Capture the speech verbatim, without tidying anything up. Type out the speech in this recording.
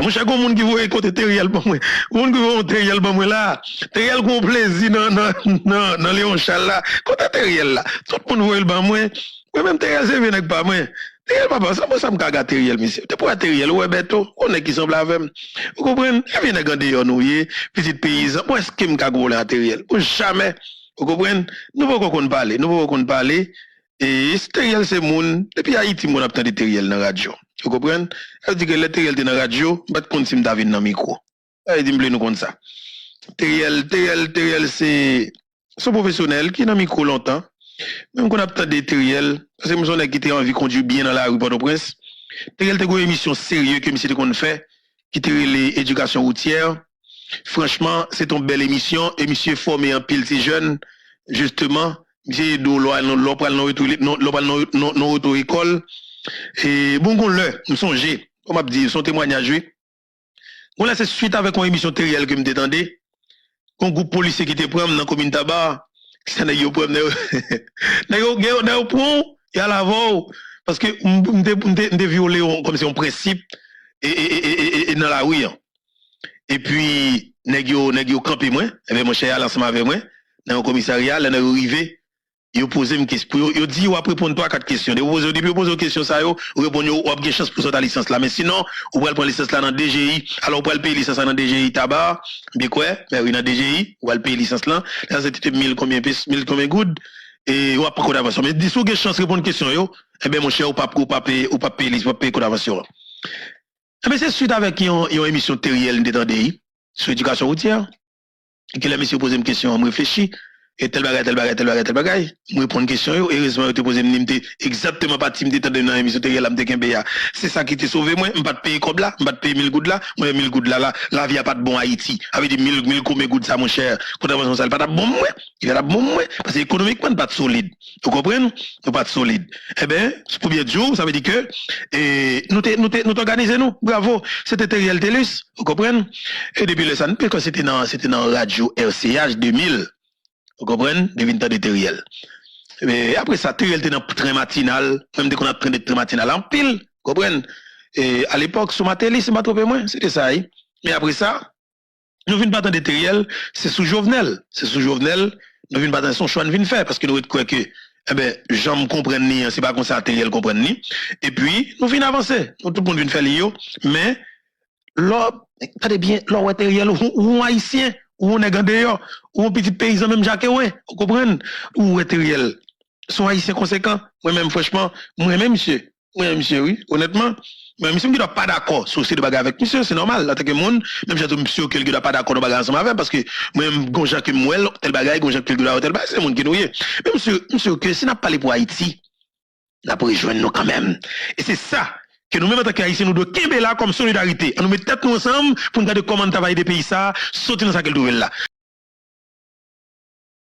Monchè, gon moun ki voye kote Teriel ban mwen. Gon moun ki voye yon Teriel ban mwen la. Teriel gon plezi nan, nan, nan, nan Leon Charles la. Kote Teriel la? Tout moun voye l ban mwen. Mwen menm Teriel se vye nèg pa mwen. Teriel papa, sa mwen sa m ka gade Teriel, mesye. Te pou wè Teriel, ou wè Bèto, ou nèg ki sanble avè m. Ou konprann? E vye nèg andeyò nou ye, pitit peyizan. Mwen èske m ka gen pwoblèm a Teriel? Mwen jamè. Ou konprann? Nou poko konn pale, nou poko konn pale. E Teriel se moun, depi Ayiti m konn ap tande Teriel nan radyo. Ou konprann? Sa vle di ke lè Teriel te nan radyo, m pa t konn si m ta vin nan mikwo. Sa vle di m vle nou konn sa. Teriel, Teriel, Teriel se, se yon pwofesyonèl ki nan mikwo lontan. Men m konn ap tande Teriel, paske m se yon nèg ki te anvi kondui byen nan lari Pòtoprens. Teriel te gen yon emisyon serye ke misye te konn fè, ki te rele Éducation routière. Franchman, se te yon bèl emisyon, e misye fòme anpil ti jèn, jisteman. Misye ede w lè w al nan, lè w pral nan oto, nan, lè w pral nan, nan, nan oto ekòl. E bon, gon lè, m sonje, kòm ap di, se yon temwanyaj, wi. Gon lè se swit avèk yon emisyon Teriel ke m te tande. Gon gwoup polisye ki te pran m nan komin Taba. Kisa nèg yo pran m, nèg yo, nèg yo, nèg yo pran w, y al avè w. Paske m, m te, m te, m te vyole yon, kòmsi yon prensip e, e, e, e, e, e nan lari an. Epi, nèg yo, nèg yo kanpe mwen. Ebyen, monchè, y al ansanm avè mwen nan yon komisarya. Lè nèg yo rive, yo poze m kes-, pou yo, yo di yo ap reponn twa, kat kesyon. Depi yo poze, depi yo poze w kesyon sa yo, ou reponn yo, w ap gen chans pou sot a lisans la. Men sinon, ou pral pran lisans la nan D G I. Alò, ou pral peye lisans la nan D G I Taba, byen kwè, men wi, nan D G I, ou pral peye lisans lan. Lè sa se te mil konbyen pes-, mil konbyen goud, e w ap pran kontravansyon. Men di si w gen chans reponn kesyon yo, enben, monchè, ou p ap, ou p ap peye, ou p ap peye lis-, ou p ap peye kontravansyon an. Enben, se swit avèk yon, yon emisyon Teriel m te tande, wi, sou edikasyon woutyè. E ke lè misye poze m kesyon an, m reflechi. E tèl bagay, tèl bagay, tèl bagay, tèl bagay. M reponn kesyon yo. Erezman, yo te poze m li, m te egzakteman pati, m te tande nan emisyon Teriel la, m te kenbe a. Se sa ki te sove mwen. M pa t peye kòb la, m pa t peye mil goud la. Mwen, mil goud la, la, lavi a pa t bon Ayiti. Sa vle di mil, mil konbyen goud sa, monchè. Kontravansyon sa, li pa t ap bon mwen. Li pa t ap bon mwen. Paske ekonomikman, li pa t solid. Ou konprann? Nou pa t solid. Enben, pou byen di w, sa vle di ke, e, nou te, nou te, nou te òganize nou. Bravo. Se te Teriel Telus. Ou konprann? E depi lè sa, nou te kwè se te nan, se te nan radyo R C H de mil. Ou konprann? Te vin tande Teriel. E apre sa, Teriel te nan tren matinal. Mwen, m te konn ap tande tren matinal anpil. Ou konprann? E alepòk, sou Martelly, si m pa twonpe mwen, se te sa, wi. Men apre sa, nou vin pa tande Teriel, se sou Jovenel. Se sou Jovenel, nou vin pa tande, se yon chwa n vin fè, paske nou ret kwè ke, enben, jan m konprann li an, se pa konsa Teriel konprann li. Epi, nou vin avanse. Nou tout moun vin fè liy yo. Men, lè w, tande byen, lè w wè Teriel, ou, ou yon Ayisyen, ou yon nèg andeyò, ou yon pitit peyizan menm jan ke mwen, ou konprann? Ou wè Teriel, se yon Ayisyen konsekan. Mwen menm, franchman, mwen renmen misye. Mwen renmen misye, wi, onètman. Mwen, misye, m gen dwa pa dakò sou seri de bagay avèk misye, se nòmal, antanke moun, menm jan tou misye ke l gen dwa pa dakò nan bagay ansanm avè m, paske mwen, gon jan ke m wè l, tèl bagay, gon jan ke l gen dwa wè tèl bagay, se moun ke nou ye. Men misye, misye, ke si n ap pale pou Ayiti, n ap rejwenn nou kanmenm. E se sa ke nou menm antanke Ayisyen, nou dwe kenbe la kòm solidarite. Ann nou met tèt nou ansanm pou n gade kòman n ta va ede peyi sa a soti nan sa ke l twouve l la.